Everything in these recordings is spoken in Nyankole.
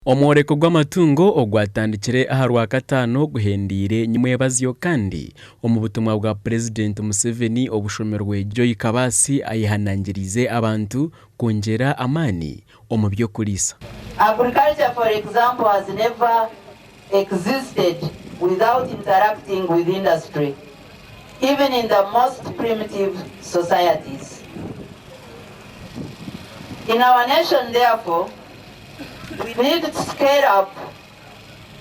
Omworeko gw'amatungo ogwatandikire aha Rwakataano guhendeire nyimwebazyo kandi omu butumwa bwa Purezidenti Museveni obushomirwe Joy Kabaasi ayehanangiriize abantu kwongyera amaani omu by'okuriisa. Agriculture for example has never existed without interacting with industry even in the most primitive societies. In our nation therefore, We need to scale up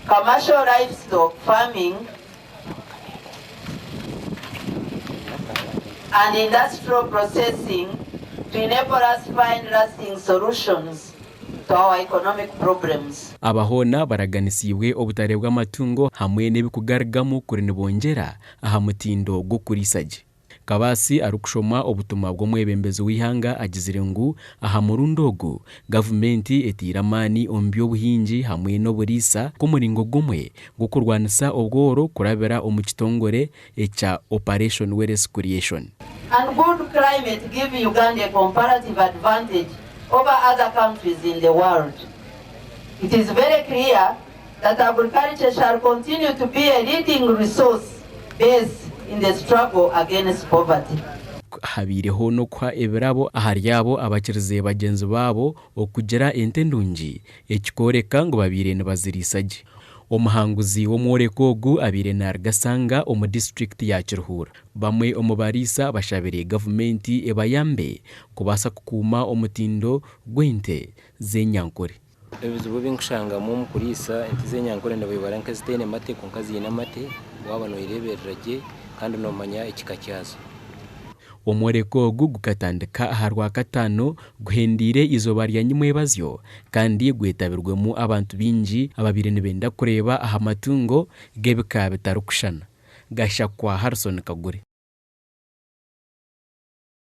commercial livestock farming and industrial processing to enable us find lasting solutions to our economic problems. Aba hoona baraganisiibwe obutare bw'amatungo hamwe n'ebikugarugamu kuri nibongyera aha mutindo gw'okuriisa gye. Kabaasi arikushoma obutumwa bw'omwebembezi w'eihanga agizire ngu aha murundi ogu, gavumenti eteire amaani omu by'obuhingi hamwe n'oburiisa nk'omuringo gumwe gw'okurwanisa obworo kurabira omu kitongore ekya Operation Wealth Creation. And good climate give Uganda a comparative advantage over other countries in the world. It is very clear that agriculture shall continue to be a leading resource base in the struggle against poverty. Habaireho n'okuha ebirabo ahari abo abakirize bagyenzi baabo okugira ente ndungi, ekikworeka ngu babaire nibaziriisa gye. Omuhanguzi w'omworeko ogu abaire naruga Sanga omu disiturikiti ya Kiruhura. Bamwe omu bariisa bashabire gavumenti ebayambe kubaasa kukuuma omutindo gw'ente z'enyankore. Ebizibu ebi nkushangamu omu kuriisa ente z'enyankore nibabibara nk'ezitaine mate kwonka ziine amate waaba noyireeberera gye kandi noomanya ekika kyazo. Omworeko ogu gukatandika aha Rwakataano guhendeire eizooba rya nyimwebazyo kandi gwetabirwemu abantu baingi ababaire nibenda kureeba aha matungo g'ebika bitarikushushana. Gashakwa Harrison Kagure.